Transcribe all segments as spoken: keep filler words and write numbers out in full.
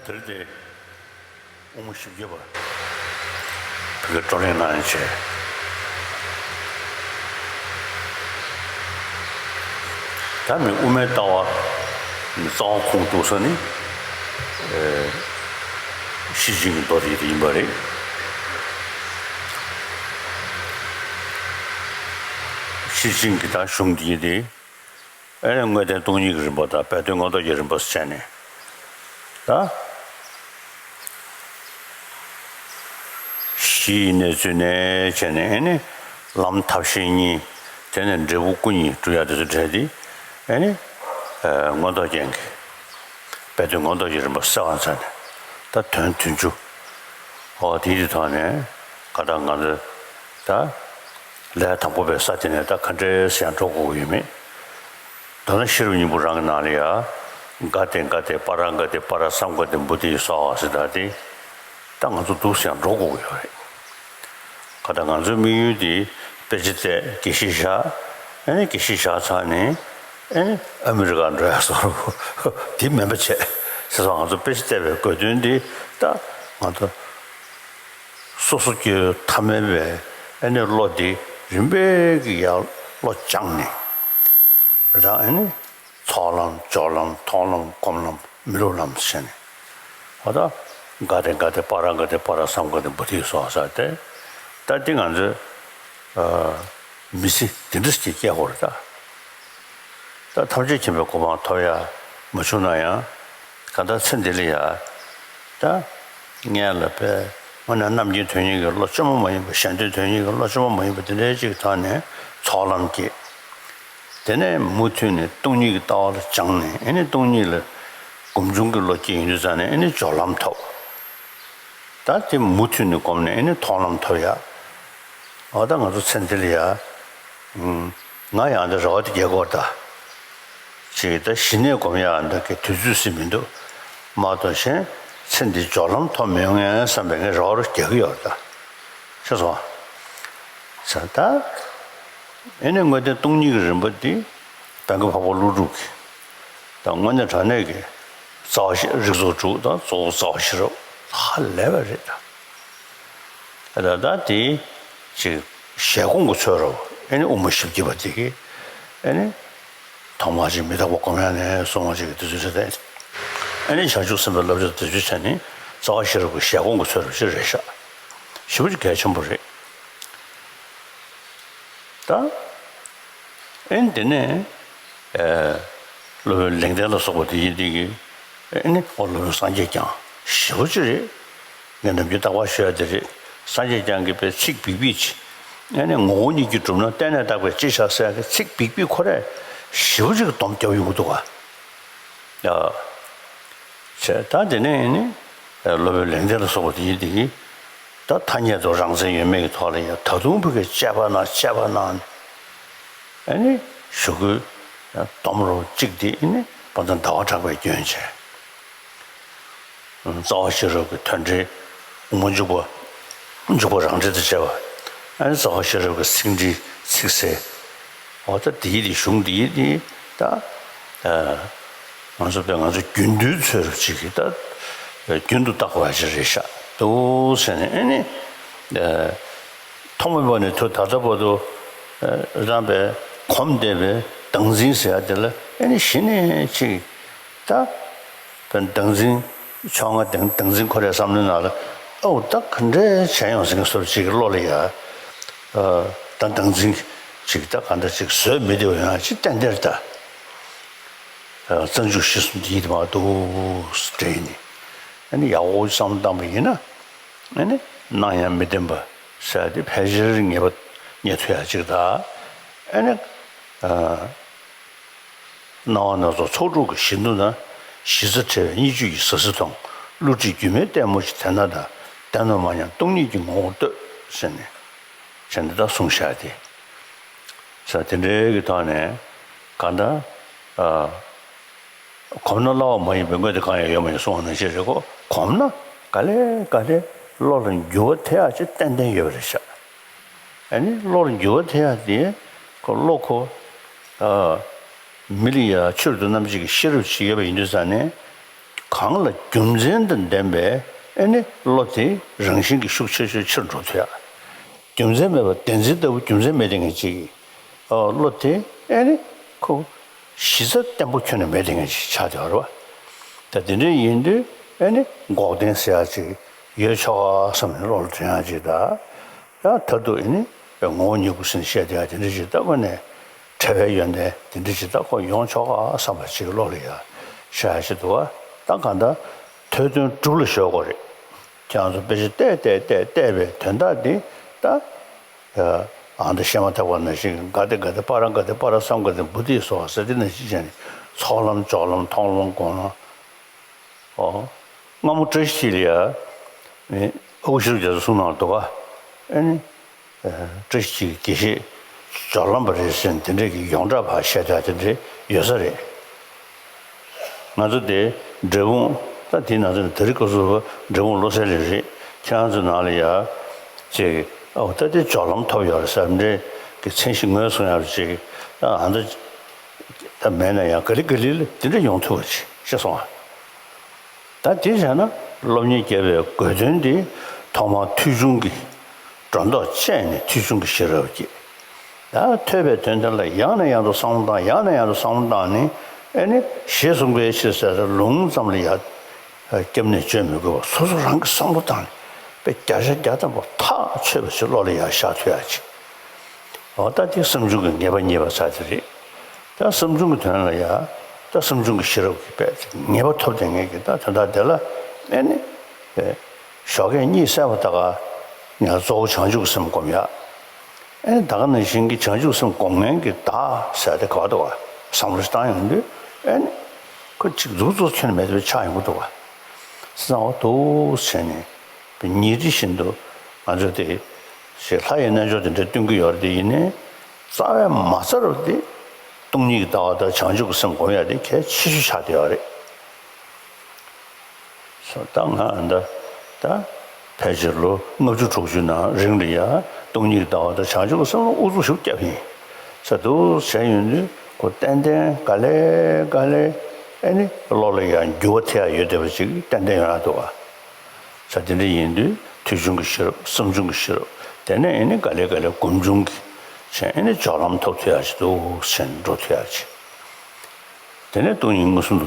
དེར་དེ་དབུ་མ་བཞི་བརྒྱ་པ་བོད་སྐད་བགྲོ་གླེང་གནང་ཡོད་བྱས། ད་མི་དབུ་མའི་ལྟ་བ་ནི་རྩ་བ་ཁུངས་གཏུགས་ས་ནི་ཨེ་ཤེར་ཕྱིན་གྱི་མདོ་དེ་ཡིན་པ་རེད། ཤེར་ཕྱིན་གྱི་ད་གཞུང་འདི་དེ། ཨེ་ནས་དངོས་བསྟན་སྟོང་ཉིད་ཀྱི་རིམ་པ་དང་སྦས་དོན་མངོན་རྟོགས་ཀྱི་རིམ་པ་བྱས་ནས། ད་གཞི་ཡི་གནས་ཚུལ་ནས་བྱས་ནས་ཨེ་ནས་ལམ་ཐབས་ཤེས་གཉིས། དེ་ནས་འབྲས་བུ་སྐུ་གཉིས་སྒྲུབ་ཡ་དེ་ཚོ་འབྲེལ་ཏེ་ཨེ་ནས་མངོན་རྟོགས་རྒྱན་གྱི་སྦས་དོན་མངོན་རྟོགས་ཀྱི་རིམ་པ་གསལ་བ་མཛད་ནས། ད་དོན་བདུན་ཅུ། ཨོ་དེའི་ཐོག་ནས་ག་ད་ང་ཚོ་ད་ལས་དང་པོ་པའི་ས་དེ་ནས་ད་ག་འདྲས་ཡང་འགྲོ་དགོས་ཀྱི་ཡོད་མེད། མདོར་ན་ཤེས་རབ་སྙིང་པོ་རང་གི་ནང་ལ་ཡ། ག་ཏེ་ག་ཏེ་པཱ་ར་ག་ཏེ་པཱ་ར་སཾ་ག་ཏེ་བོ་དྷི་སྭཱ་ཧཱ་ཟེར་ད་དེ། ད་ང་ཚོ་འདུག་སེ་ཡང་འགྲོ་དགོས་ཀྱི་ཡོད་རེད། ག་ད་ང་ཚོའི་དམིགས་ཡུལ་དེ་དཔེ་ཆ་བལྟས་དགེ་བཤེས་བཞག་ཨ་ནི་དགེ་བཤེས་བཞག་ཚར་ནས་ཨ་ནི་ཨ་མི་རི་ཀ་འགྲོ་ཡ་བཟོ་འདྲ་དེ་མིན་པ་བྱས། བྱས་ཙང་ང་ཚོ་དཔེ་ཆ་བལྟས་པའི་དགོས་དོན་དེ་ད་ང་ཚོ་སོ་སོ་སྐྱེ་བོ་ཐ་མལ་པའི་ཨ་ནི་བློ་དེ་རིམ་པས་ཀྱི་ཡར་བློ་སྦྱངས་ནས། རེད་ད། ཨ་ནི་ཚོགས་ལམ་སྦྱོར་ལམ་མཐོང་ལམ་སྒོམ་ལམ་མི་སློབ་ལམ་ཟེར་ནས། ཨོ་ད་ག་ཏེ་ག་ཏེ་པཱ་ར་ག་ཏེ་པཱ་ར་སཾ་ག་ཏེ་བོ་དྷི་སྭཱ་ཧཱ་ཟེར་ཏེ། ད་འདི་ང་ཚོས་ཨ་མི་ཚེ་འདི་འདྲ་ཞིག་སྐྱེལ་དགོས་རེད་ད། ད་ཐམས་ཅད་མཁྱེན་པའི་གོ་འཕང་ཐོབ་ཡ་མ་བྱུང་ན་ཡང་། གང་ལྟར་ཚེ་འདི་ལ་ཡ། ད་སྔོན་ལ་དཔེ་དངོས་གནས་རྣམ་མཁྱེན་དོན་གཉེར་གྱི་བློ་བཅོས་མ་མ་ཡིན་པ། གཞན་དོན་དོན་གཉེར་གྱི་བློ་བཅོས་མ་མ་ཡིན་པ་དེ་འདྲའི་ཅིག་ཐོག་ནས་ཚོགས་ལམ་སྐྱེས། དེ་ནས་མུ་མཐུད་ནས་སྟོང་ཉིད་ཀྱི་ལྟ་བ་ལ་སྦྱངས་ནས། ཨེ་ནི་སྟོང་ཉིད་ལ་སྒོམ་བྱུང་གི་བློ་སྐྱེས་ཡོང་དུས་ཙང་ནས་ཨེ་ནི་སྦྱོར་ལམ་ཐོབ། ད་དེ་མུ་མཐུད་ནས་སྒོམ་ནས་ཨེ་ནི་མཐོང་ལམ་ཐོབ་ཡ། འོ་ད་ང་ཚོ་ཚེ་འདི་ལ་ཡ། ང་ཡང་འདི་རེ་བ་དེ་རྒྱག་དགོས་ད། ཅིག་ད་གཞི་ནས་སྒོམ་ཡག་འདི་གི་དུས་ཚོད་ཟིན་མི་འདུག་མ་གཏོགས་གཞན་ཚེ་འདི་སྦྱོར་ལམ་ཐོབ་མི་ཡོང་ངས་བསམ་པའི་ངས་རེ་བ་རུ་རྒྱག་གི་ཡོད་རེད་ད། ཤེས་སོང་ཨ། ད་ཨེ་ནི་དངོས་བསྟན་སྟོང་ཉིད་ཀྱི་རིམ་པ་འདི་བན་ག་འཕགས་པ་ཀླུ་སྒྲུབ་ཀྱི་ད་དངོས་གནས་དྲང་གནས་ཀྱི་རྩ་བ་ཤེས་རིག་ཚོགས་དྲུག་དང་གཙོ་བོ་རྩ་བ་ཤེས་རབ་ཧ་ལས་པ་རེད་ད། ད་ལྟ་དེ་ཅིག་ཞལ་སྒོམ་གྱི་ཚུལ་རོ། ཨེ་ནི་དབུ་མ་བཞི་བརྒྱ་པ་དེ་གིས་ཨེ་ནི་ཐོག་མར་ཅིག་མི་རྟག་པ་སྒོམ་ཡ་ནས་གསུང་བ་ཅིག་གི་དུས་ཚོད་ཚོད་དེ། ཨེ་ནི་བྱང་ཆུབ་སེམས་དཔའི་བསླབ་བྱ་དེ་ཚོ་བྱས་ནས་རྩ་བ་ཤེས་རབ་ཀྱི་ཞལ་སྒོམ་གྱི་ཚུལ་རོ་ཅིག་རེད་ཤག་ཞེ་པོ་ཅིག་གལ་ཆེན་པོ་རེད། ད་ཨེ་ནི་དེ་ནས་ཨེ་སློབ་དཔོན་ལེགས་ལྡན་ལ་སོགས་པ་དེ་ཡིན་དེ་གིས་ཨེ་ནི་ཨོ་སློབ་དཔོན་སངས་རྒྱས་བསྐྱངས་ཞེ་པོ་ཅིག་རེད། ངས་ནམ་རྒྱུན་རྟག་པར་ཞུ་ཡ་དེ་རེད། སངས་རྒྱས་བསྐྱངས་ཀྱི་པའི་ཚིག་འབིགས་པིག་ཅིག་ཨེ་ནི་ངོ་བོ་ཉིད་ཀྱིས་གྲུབ་ན་རྟེན་ལས་བཏགས་པའི་ཅི་བྱ་ཟེར་ཡ་གི་ཚིག་འབིགས་པིག་ཁོ་རེ་ཞེ་པོ་ཅིག་གི་སྡོམ་རྒྱབ་ཡོང་གི་འདུག་ག་ཡ། བྱས་ད་དེ་ནས་ཨེ་ནི་སློབ་དཔོན་ལེགས་ལྡན་ལ་སོགས་པ་དེ་ཡིན་དེ་གིས་ད་ཐ་སྙད་དུ་རང་མཚན་ཡོད་མེད་ཀྱི་ཐོག་ལ་ཡང་ད་དུང་ཕ་གིར་དཔྱད་པ་གནང་དཔྱད་པ་གནང་ནས་ཨེ་ནི་ཞུ་སྐུལ་སྡོམ་རོགས་གཅིག་དེ་ཨེ་ནི་དཔེར་ན་ཟླ་བ་གྲགས་པས་བསྐྱོན་བྱས། རྩ་བ་ཤེས་རབ་ཀྱི་དོན་འགྲེལ་དབུ་མ་འཇུག་པ། འཇུག་པ་རང་འགྲེལ་དང་བཅས་པ། ཨ་ནི་རྩ་བ་ཤེས་རབ་ཀྱི་ཚིག་འགྲེལ་ཚིག་གསལ། འོ་ད་འདིའི་དེ་གཞུང་འདིའི་དེ་ད་ང་ཚོ་པས་ང་ཚོ་རྒྱུན་དུ་འཚོལ་རོགས་གཅིག་གིས་ད་རྒྱུན་དུ་བརྟག་དགོས་ཡ་ཅིག་རེད་ཤག་འདུག་ཟེར་ནས་ཨ་ནི་ཐོག་མེད་པ་ནས་ཐུ་ད་ལྟ་བར་དུ་རང་པས་གོམས་བསྡད་པའི་བདག་འཛིན་ཟེར་ཡ་དེ་ལ་ཨ་ནི་གཞི་ནས་ཅིག་ད་བདག་འཛིན་ཕྱོགས་སྔ་བདག་བདག་འཛིན་ཁོ་རའི་བསམ་བློའི་ནང་ལ་ཨོ་ད་ག་འདྲས་བྱས་ཡོང་ཟེར་མཁན་བཟོ་འདྲ་ཅིག་གི་བློ་ལ་ཡ། ད་བདག་འཛིན་ཅིག་ད་ག་འདྲ་ཅིག་བཟོས་མི་བདེ་བ་ཡོང་ཡ་ཅིག་ཏན་ཏན་རེད་ད། རྩ་འཇུག་གཞི་གསུམ་དེ་ཡིད་མ་འདུག་འདྲ་ཡིན་ནི། ཨ་ནི་ཡག་པོ་བསམ་བློ་བཏང་པ་ཡིན་ན། ཨ་ནི་སྣང་ཡང་མི་བདེན་པ་ཟེར་ཏེ་ཕལ་ཆེར་ངེས་པ་རྙེད་ཐུབ་ཡ་ཅིག་ད། ཨ་ནི། སྣང་བ་སྣ་ཚོགས་ཚོགས་དྲུག་གི་བཞི་མདོ་ན། གཞི་རྩ་བྲལ་བའི་སྙིང་བཅུད་ཀྱི་ཟ་ཟི་མཐོང་། བསླུ་བྲིད་སྒྱུ་མའི་ལྟད་མོ་ཞིག་དེ་ན་ད། བདེན་ནོ་མ་ཉམས་སྟོང་ཉིད་ཀྱི་ངོ་བོར་ལྟོས། ཟེར་ནས། བྱས་ནས་ད་གསུངས་བཞག་སྟེ། ས་དེ་འདྲའི་གི་ཐོག་ནས་གང་ལྟར། ཨ། གོམས་ན་སླ་བ་མ་ཡིན་པའི་དངོས་དེ་གང་ཡང་ཡོད་མ་ཡིན་གསུངས་པ་ནང་བཞིན་རེད་གོ། གོམས་ན་ག་ལེ་ག་ལེ་བློ་ལ་འགྱུར་བ་ཐེབས་ཡག་ཅིག་ཏན་ཏན་ཡོད་པ་རེད་ཤག་ཨ་ནི་བློ་ལ་འགྱུར་བ་ཐེབས་ཡག་དེ་ཁོ་བློ་ཁོ། ཨ། མི་ལ་ཡ་ཆེད་དུ་རྣམ་འབྱེད་ཀྱི་ཤེས་རབ་ཅིག་ཡོད་པ་ཡིན་དུས་ཙང་ནས། ག་ གང་ལ་རྒྱུ་མཚན་དང་ལྡན་པའི་ཨེ་ནི་བློ་དེ་རང་བཞིན་གྱིས་ཤུགས་ཆེ་ཤོས་ཆེར་འགྲོ་ཐུབ་ཡ། རྒྱུ་མཚན་མེད་པ་བདེན་འཛིན་ལྟ་བུ་རྒྱུ་མཚན་མེད་དེ་ངས་ཅིག་ཨོ་བློ་དེ་ཨེ་ནི་ཁོ་གཞི་རྩ་བརྟན་པོ་ཁྱོན་ནས་མེད་དེ་ངས་ཅིག་ཆགས་བསྡད་པ་རེད་བ། ད་དེ་འདྲ་ཡིན་དུས་ཨེ་ནི་འགོག་བདེན་ཟེར་ཡ་ཅིག་ཡོད་ཆོག་ག་བསམ་ནས་བློ་ལ་དྲན་ཡ་ཅིག་ད་ཡང་མཐར་ཐུག་ཨེ་ནི་ངོ་བོ་ཉིད་སྐུ་ཟེར་ནས་བཤད་བསྡད་ཡ་དེ་འདྲ་ཅིག་ད་དངོས་གནས། བྲལ་བའི་ཡོན་ཏན་དེ་འདྲ་ཅིག་ད་ཁོ་ཡོང་ཆོག་ག་བསམ་པ་ཅིག་བློ་ལ་ཡ་ཤར་ཡ་ཅིག་འདུག་བ། ད་གང་ལྟར་ཐོས་དོན་སྒྲུབ་ལ་གཞོལ་དགོས་རེད། ཁྱེད་རང་ཚོ་དཔེ་ཆ་བལྟས་བལྟས་བལྟས་བལྟས་པའི་དོན་དག་འདི་ད་ཨ་འདི་བཤད་མ་ཐག་པ་ནང་བཞིན་ག་དེ་ག་དེ་པ་ར་ག་དེ་པ་ར་སམ་ག་དེ་བུ་དེ་སོགས་ཟེར་དེ་ནང་བཞིན་བྱས་ནས་ཚོགས་ལམ་ཕྱོགས་ལམ་མཐོང་ལམ་སྒོམ་ལམ། ཨོ། སྔ་མོ་བཀྲ་ཤིས་འཁྱིལ་ལ་ཡ། ཨ་ཁུ་ཤེས་རབ་རྒྱ་མཚོ་གསུང་གནང་འདུག་ག་ཨ་ནི། བཀྲ་ཤིས་འཁྱིལ་གྱི་དགེ་བཤེས་སྦྱོར་ལམ་པ་རེད་ཟེར་ནས་དེ་འདྲས་ཀྱི་ཡོངས་གྲགས་ཕར་བཤད་ཡ་དེ་འདྲས་ཡོད་ས་རེད། ང་ཚོ་དེ་འབྲས་སྤུངས་ད་དེའི་ནང་ཚན་དེ་རིང་སྐབས་སུ་འབྲས་སྤུངས་བློ་གསལ་གླིང་རེད། ཁྱེད་རང་ཚོའི་ནང་ལ་ཡ། ཅིག་ཨོ་ད་དེ་སྦྱོར་ལམ་ཐོབ་ཡོད་རེད་ཟེར་འདྲས་ཀྱི་མཚན་གཞི་ངོས་བཟུང་ཡ་རེད་ཅིག་ད་ཨ་ད། ད་མེད་ན་ཡང་ག་ལེ་ག་ལེ་ལ་དེ་འདྲ་ཡོང་ཐུབ་པ་ཅིག་ཤེས་སོང་ཨ། ད་དེ་བྱས་ན་སློབ་གཉེར་བརྒྱབ་པའི་དགོས་དོན་དེ་ཐོག་མར་ཐོས་བྱུང་གི་སྒྲོ་འདོགས་བཅད་ནས་ཐོས་བྱུང་གི་ཤེས་རབ་ཀྱིས། ད་ཐོས་པའི་དོན་དེ་ལ་ཡང་ནས་ཡང་དུ་བསམ་བློ་བཏང་ཡང་ནས་ཡང་དུ་བསམ་བློ་བཏང་ནས་ཨེ་ནི་ཞེས་གསུངས་པའི་ཕྱིར་ཟེར་ལུང་ཙམ་ལ་ཡ། སྐྱབས་གནས་བརྗོད་མི་དགོས་པར་སོ་སོ་རང་གི་བསམ་བློ་བཏང་ནས་དཔེ་བརྒྱ་ཆ་བརྒྱ་ཐམ་པ་ཐག་ཆོད་པ་ཞིག་བློ་ལ་ཡར་ཤར་ཐུབ་ཡ་ཅིག་འོ་ད་དེ་བསམ་བྱུང་གི་ངེས་པ་རྙེད་པ་ཚར་དེ་རེད། ད་བསམ་བྱུང་གི་དོན་ལ་ཡ། ད་བསམ་བྱུང་གི་ཤེས་རབ་ཀྱི་དཔེ་ངེས་པ་ཐོབ་དེ་ངེས་ཀྱི་ད་དོན་དག་དེ་ལ་ཨེ་ནི། ཞོགས་ཀས་གཉིད་སད་པ་ད་ག་ང་གཙོ་བོ་བྱང་ཆུབ་ཀྱི་སེམས་སྒོམ་ཡ། ཨེ་ནི་ད་ག་ནང་བཞིན་གྱི་བྱང་ཆུབ་སེམས་སྒོམ་མཁན་གྱི་བདག་ཟེར་དེ་ག་བ་འདུག་བ། བསམ་བློ་ཞིག་བཏང་ཡོང་དུས་ཨེ་ནི། ཁོ་གཅིག་རྫུ་འཕྲུལ་ཁྱོན་ནས་མེད་པའི་ཆགས་ཡོང་གི་འདུག་བ། སེམས་འོ་འདུག་བྱས་ནས་ཉིན་རེ་བཞིན་དུ་ང་ཚོས་དེ་ཞེས་ལྷ་ཡི་རྣལ་འབྱོར་དེ་འདྲ་སྟོན་གྱི་ཡོད་རེད་དེ་ཡིན་ནའི་རྩ་བའི་མ་རྩ་རུ་དེ་སྟོང་ཉིད་ཀྱི་ལྟ་བ་དང་བྱང་ཆུབ་ཀྱི་སེམས་སྒོམ་ཡ་དེ་གལ་ཆེ་ཤོས་ཆགས་བསྡད་ཡོད་རེད། སོ་ད་ང་འདི་ད་ཕལ་ཆེར་ལོ་ལྔ་བཅུ་དྲུག་ཅུ་ནང་རིང་ལ་ཡ་སྟོང་ཉིད་ཀྱི་ལྟ་བ་དང་བྱང་ཆུབ་ཀྱི་སེམས་ལ་ཨུ་ཚུགས་ཤུགས་བརྒྱབ་ཡིན་ས་འདུག་བྱས་ཡོང་དུས་ཁོ་ཏན་ཏན་ག་ལེ་ག་ལེ་ཨེ་ནི་བློ་ལ་ཡ་འགྱུར་བ་ཐེབས་ཡ་ཡོད་བསྡད་པ་ཅིག་ཏན་ཏན་ཡོང་ཡ་འདུག་བ། ས་དེ་འདྲ་ཡིན་དུས་ཐོས་བྱུང་གི་ཤེས་རབ་བསམ་བྱུང་གི་ཤེས་རབ་དེ་ནས་ཨེ་ནི་ག་ལེ་ག་ལེ་སྒོམ་བྱུང་གི་བྱས་ཨེ་ནི་སྦྱོར་ལམ་ཐོབ་ཐུབ་ཡ་ཞིག་འདུག་བྱས་ནས་འགྲོ་ཐུབ་ཡ་ཅིག་དེ་ནས་སྟོང་ཉིད་མངོན་སུམ་དུ་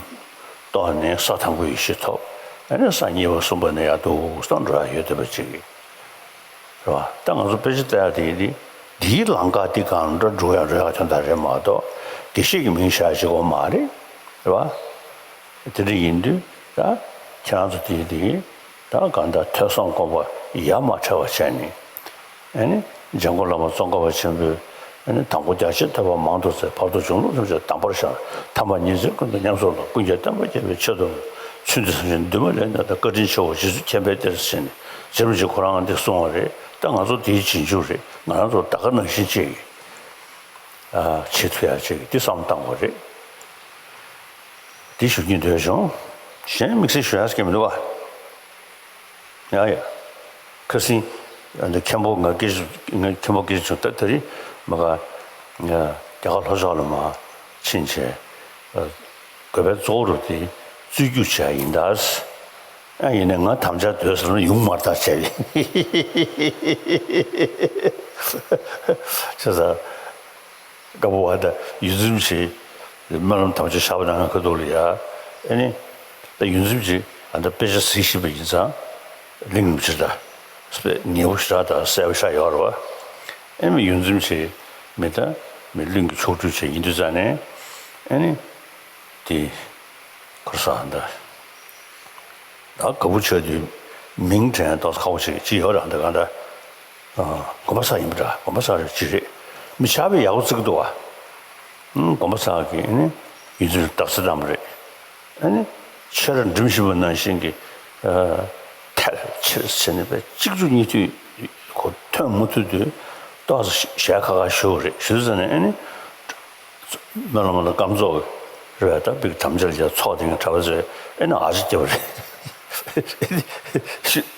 རྟོགས་ནས་ས་དང་པོའི་ཡེ་ཤེས་ཐོབ། ཨ་ནི་ས་གཉིས་པ་གསུམ་པ་ནས་ཡར་འདུག་སེ་འགྲོ་ཡ་ཡོད་བསྡད་པ་ཅིག་རེད་བ། ད་ང་ཚོ་དཔེ་ཆ་ལྟ་ཡ་དེ་ཡིན་དེ་འདིའི་ལམ་ཁ་འདི་གང་འདྲ་འགྲོ་ཡ་འགྲོ་ཡ་དོན་དག་རེད་མ་གཏོགས་དགེ་བཤེས་ཀྱི་མིང་བཞག་ཡ་ཞིག་ཡོད་མ་རེད། རེད་བ། དེ་འདྲ་ཡིན་དུས་ད་ཁྱེད་རང་ཚོ་དེ་ཡིན་དེ་ཡིན། ད་གང་ལྟར་ཐོས་བསམ་སྒོམ་པ་ཡ་མ་བྲལ་བ་བྱས་ནས། ཨ་ནི་འཇམ་མགོན་བླ་མ་ཙོང་ཁ་པ་ཆེན་པོས་ཨ་ནི་དང་པོ་རྒྱ་ཆེར་ཐོས་པ་མང་དུ་བཙལ། བར་དུ་གཞུང་ལུགས་ཐམས་ཅད་གདམས་པར་ཤར། ཐ་མ་ཉིན་མཚན་ཀུན་ཏུ་ཉམས་སུ་བླངས། ཀུན་ཀྱང་བསྟན་པ་རྒྱས་པའི་ཆེད་དུ། ཚུལ་འདི་བཟང་ཞིང་འདུན་མ་ལས་འདས་དང་། བཀའ་དྲིན་ཆེའོ་རྗེ་བཙུན་མཁྱེན་པའི་གཏེར་ཟེར་ནས་རྗེ་རིན་པོ་ཆེ་ཁོ་རང་འདི་གསུངས་པ་རེད། ད་ང་ཚོ་དེའི་རྗེས་འཇུག་རེད། ང་རང་ཚོ་ད་ག་ནང་བཞིན་བྱེད་ཀྱི་ཨ་བྱེད་ཐུབ་ཡ་བྱེད་ཀྱི་འདི་བསམ་བཏང་དགོས་རེད། འདི་ཞུ་སྙིང་འདོད་བྱུང་། གཞན་དམིགས་བསལ་ཞུ་ཡ་ཟེར་གྱི་མི་འདུག་བ། ཡ་ཡ། ཁ་སང་། ཨ་འདི་མཁན་པོ་ང་སྐད་ཆ་ང་མཁན་པོ་སྐད་ཆ་བྱུང་། ད་དེ་རིང་མ་ག་ང་རྒྱ་གར་ལྷོ་ཕྱོགས་ལ་མར་ཕྱིན་བྱས། ཨ་དགོས་པའི་གཙོ་བོ་རུ་དེ་རྩོད་རྒྱུགས་བྱས་ཡིན་ད། ཨ་ཡིན་ནའི་ང་དམ་བཅའ་སྡོད་ཟེར་ན་ཡོང་མ་རེད་ད་བྱས་པས། བྱས་ཙང་། སྐབས་བབ་ད་ཡོངས་འཛིན་ཆེ། སྨོན་ལམ་དམ་བཅའ་བཞག་པ་ནང་ཁ་ཐུག་ལ་ཡ། ཨ་ནི། ད་ཡོངས་འཛིན་ཆེ་ཨ་ད་དཔེ་ཆ་གཟིགས་ཤེས་པ་ཡིན་ཙང་། གླེང་རྒྱུ་ཆེ་ད། དཔེ་ཉེ་བོ་ཞེ་དྲག་དང་གསལ་པོ་ཤར་ཡོད་རེད་བ། ཨ་ནི་ཡོངས་འཛིན་ཆེ་མི་ད་མི་གླིང་གི་མཆོག་སྤྲུལ་ཆེ་ཡིན་དུས་ཙང་ནས། ཨ་ནི། དེ། ཁོ་ས་ད། ད་དགའ་པོ་བྱས་དུས་མིང་དྲན་ཏོག་ཙམ་ཁག་པོ་ཞིག་ཅི་ཡོད་རེད་འདི་ག་འདྲ། ཨ་དགོན་པ་གསར་ཡིན་པ་འདྲ། དགོན་པ་གསར་རེད་ཅི་རེད། མི་ཆགས་པའི་ཡག་པོ་བརྩི་གི་འདུག་བ། ཨང་དགོན་པ་གསར་གི་ཨ་ནི་ཡོངས་འཛིན་རྡ་སའི་བླ་མ་རེད། ཨ་ནི་ཆོས་ར་འགྲིམ་བཞིན་པ་ནང་བཞིན་གྱི་ཨ་ཐལ་ཆེར་ཟེར་ནས་པའི་གཅིག་མཇུག་གཉིས་མཐུད་ཁོ་ཐོན་མུ་མཐུད་དུ་ཏོག་ཙམ་ཞལ་ཁ་ཁ་ཞུ་བ་རེད། ཞུ་དུས་ཙ་ནས་ཨ་ནི། སྨོན་ལམ་ལ་སྐམ་ཚོགས་རེད་པས། ད་བིག་དམ་བཅའ་ལ་ཡ་ཚོགས་དེ་ངས་གྲྭ་པ་ཚོས་ཨེ་ན་ཨ་ཅེ་སྐྱེ་བ་རེད།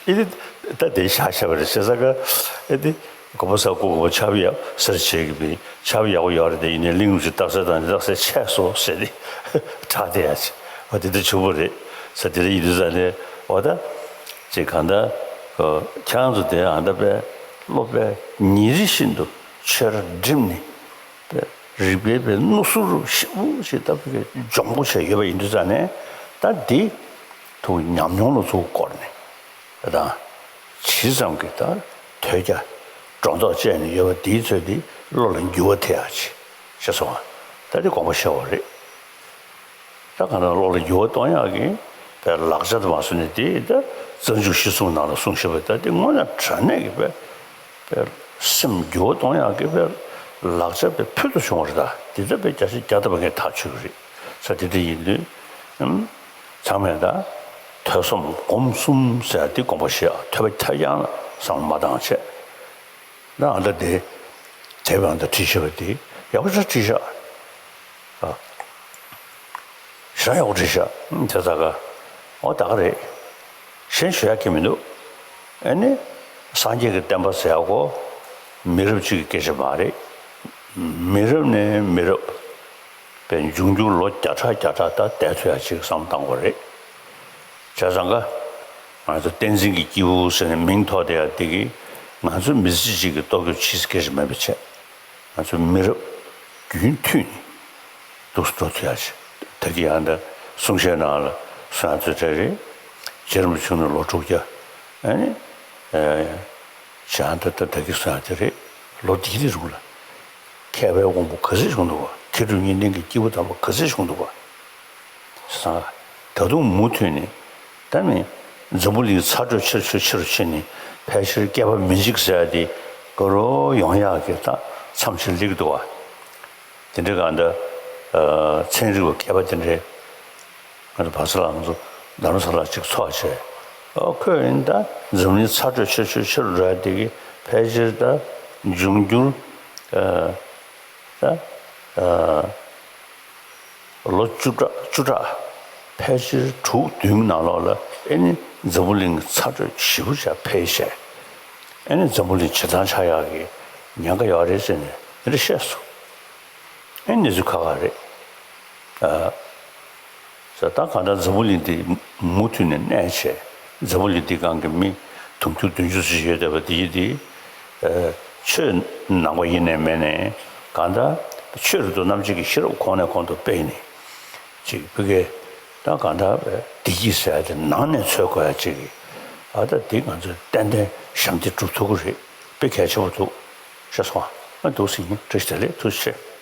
ཨེ་ནི་ད་དེ་བཞག་བཞག་པ་རེད་བྱས་ཙང་ཀ་ཨེ་ནི་དགོན་པ་གསར་བསྐོར་དགོས་པ་ཆགས་པ་ཡག་ཟེར་བྱེད་ཀྱི་བི་ཆགས་པ་ཡག་པོ་ཡོད་རེད། དེ་ཡིན་ནའི་གླིང་རུ་ཅིག་རྡ་སའི་དང་རྡ་སའི་ཆས་སོ་ཟེར་ཏེ་གྲགས་དེ་ཡ་ཅེ་ཨ་དེ་འདྲ་བྱུང་བ་རེད། ས་དེ་རེད། ཡིན་དུས་ཙང་ནས་འོ་ད་ཅིག་གང་ལྟར་ཁྱེད་རང་ཚོ་དེ་ཨ་ད་པའི་སློབ་པའི་ཉིན་རེ་བཞིན་དུ་ཆོས་ར་འགྲིམས་ནས་པའི་རིག་པའི་པའི་སྣུ་ཟུར་ཞིབ་པོ་ཞིག་ད་པའི་སྦྱོང་པོ་བྱས་ཡོད་པ་ཡིན་དུས་ཙང་ནས་ད་འདི་ཐུགས་ཉམས་མྱོང་ལ་ཚུར་བསྐོར་ནས་ད་ཇི་ཙམ་གྱི་ད་དོལ་རྒྱལ་སྒྲོ་འདོགས་བཅད་ནས་ཡོད་པ་འདིའི་ཚོད་འདི་བློ་ལ་འགྱུར་བ་ཐེབས་ཡག་ཅིག་ཤེས་སོང་ང་། ད་འདི་དགོངས་པ་བཞེས་པ་རེད། ད་གང་ལྟར་བློ་ལ་འགྱུར་བ་གཏོང་ཡག་གི་པའི་ལག་ཆ་དུ་མ་སོང་ནས་དེ་ད་རྩ་འཇུག་གཞི་གསུམ་ནང་ལ་གསུངས་བཞག་པའི་ད་དེ་དངོས་གནས་དྲང་གནས་ཀྱི་པའི་པའི་སེམས་འགྱུར་བ་གཏོང་ཡག་གི་པའི་ལག་ཆ་པའི་ཕུལ་དུ་བྱུང་བ་རེད། ད་དེ་ད་པའི་བརྒྱ་ཆ་བརྒྱ་ཐམ་པ་ངས་ཐག་ཆོད་ཀྱི་རེད། ས་དེ་འདྲ་ཡིན་དུས་ཨམ་ཚང་མས་ད་ཐོས་བསམ་སྒོམ་གསུམ་ཟེར་ཡག་དེ་དགོངས་པ་བཞེས་ཨ། ཐོས་པ་ཐལ་རྐྱང་ལ་བསམ་བློ་མ་བཏང་བྱས། ན་ཨ་ད་དེ་དེབ་ཨ་ད་བྲིས་བཞག་པ་དེ་ཡག་པོ་ཞེ་དྲག་བྲིས་བཞག་ཨ། ཞེ་དྲག་ཡག་པོ་བྲིས་བཞག་དེ་ད་ག་འོ་ད་ག་རེད། གཞན་ཞུ་ཡག་གི་མི་འདུག་ཨ་ནི་སངས་རྒྱས་ཀྱི་བསྟན་པ་ཟེར་ཡག་གོ་མི་རབས་གཅིག་གི་སྐད་ཆ་མ་རེད། མི་རབས་ནས་མི་རབས་པའི་འབྱུང་འགྱུར་ལོ་བརྒྱ་ཕྲག་བརྒྱ་ཕྲག་ད་བསྡད་ཐུབ་ཡག་ཅིག་བསམ་བློ་བཏང་དགོས་རེད། བྱས་ཙང་ཀ་ང་ཚོ་བསྟན་འཛིན་གྱི་སྐྱེས་བུ་ཟེར་ནས་མིང་ཐོགས་བསྡད་ཡག་དེ་གིས་ང་ཚོ་མི་ཚེ་གཅིག་གི་ལྟོ་གོས་ཕྱིས་སྐད་ཆ་མེད་པ་བྱས། ང་ཚོ་མི་རབས་རྒྱུན་མཐུད་ནས་འདུག་སེ་འགྲོ་ཐུབ་ཡག་ཅིག་ད་གི་ཡང་འདི་གསུང་བཤད་ནང་ལ་གསུང་ཡག་ཚོད་ཚོད་རེད། རྗེ་རིན་པོ་ཆེ་ནས་ལོ་དྲུག་བརྒྱ། ཨ་ནི་ཨེ་བྱས་ད་ད་ད་གི་གསུང་ཡག་དེ་རེད། ལོ་འདི་གི་རིང་ལ་མཁས་པའི་དབང་པོ་ག་ཚོད་བྱུང་འདུག་ག་མཁས་གྲུབ་གཉིས་ལྡན་གྱི་སྐྱེས་བུ་དམ་པ་ག་ཚོད་བྱུང་འདུག་ག་ས་ད་དུང་མུ་མཐུད་ནས་ད་ནི་འཛམ་བུ་གླིང་ཚ་དྲོད་ཆེར་ཆེར་ཆེ་རུ་ཕྱིན་ནས་ཕལ་ཆེར་བསྐལ་པ་མི་འཇིག་ཟེར་ཡག་དེ་ག་རུ་ཡོང་ཡག་གི་ད་མཚམས་ཆེར་སླེབས་འདུག་བ། དེ་འདྲའི་གང་ལྟར་ཚན་རིག་པ་མཁས་པ་དེ་འདྲའི་ང་ཚོ་བར་ས་ལ་ང་ཚོ་རྡ་རམ་ས་ལ་གཅིག་ཚོགས་བྱས། ཨོ་ཁོས་ཡིན་ད་འཛམ་གླིང་ཚ་དྲོད་ཆེར་ཆེར་ཆེ་རུ་འགྲོ་ཡག་དེ་གི་ཕལ་ཆེར་ད་འབྱུང་འགྱུར་ད། ལོ་བཅུ་ཕྲག་བཅུ་ཕྲག་ཕལ་ཆེར་དྲུག་བདུན་ནང་ལོགས་ལ་ཨེ་ནི་འཛམ་བུ་གླིང་ཚ་དྲོད་ཞེ་པོ་ཅིག་འཕེལ་བྱས། ཨེ་ནི་འཛམ་བུ་གླིང་བྱེ་ཐང་ཆགས་ཡག་གི་ཉེན་ཁ་ཡོད་རེད་ཟེར་ནས་དེ་འདྲ་བཤད་སོང་། ཨེ་གནས་ཚུལ་ཁག་ཁག་རེད། ཨ། ཟེར་ད་གང་ལྟར་འཛམ་བུ་གླིང་འདི་མུ་མཐུད་ནས་གནས་བྱས། འཛམ་བུ་གླིང་འདི་སྒང་གི་མི་དུང་ཕྱུར་བདུན་ཅུ་ཙམ་ཡོད་བསྡད་པ་འདི་ཡི་འདི། ཆོས་ནང་པ་ཡིན་ནའི་མིན་ནའི་གང་ལྟར་ཆོས་རེད་འདུག་རྣམ་འབྱེད་ཀྱི་ཤེས་རབ་གོང་ནས་གོང་དུ་སྤེལ་ནས་ཅིག་བི་གའི་ད་གང་ལྟར་བདེ་སྐྱིད་ཟེར་ཡ་དེ་ནང་ནས་འཚོལ་དགོས་ཡ་ཅིག་གི་ཨ་ད་འདི་ང་ཚོས་ཏན་ཏན་ཞབས་འདེགས་སྒྲུབ་ཐུབ་ཀྱི་རེད། དཔེ་གལ་ཆེན་པོ་འདུག་ཤེས་སོང་ཨ། འདུག་སེ་ཡིན། བཀྲ་ཤིས་བདེ་ལེགས། ཐུགས་རྗེ་ཆེ།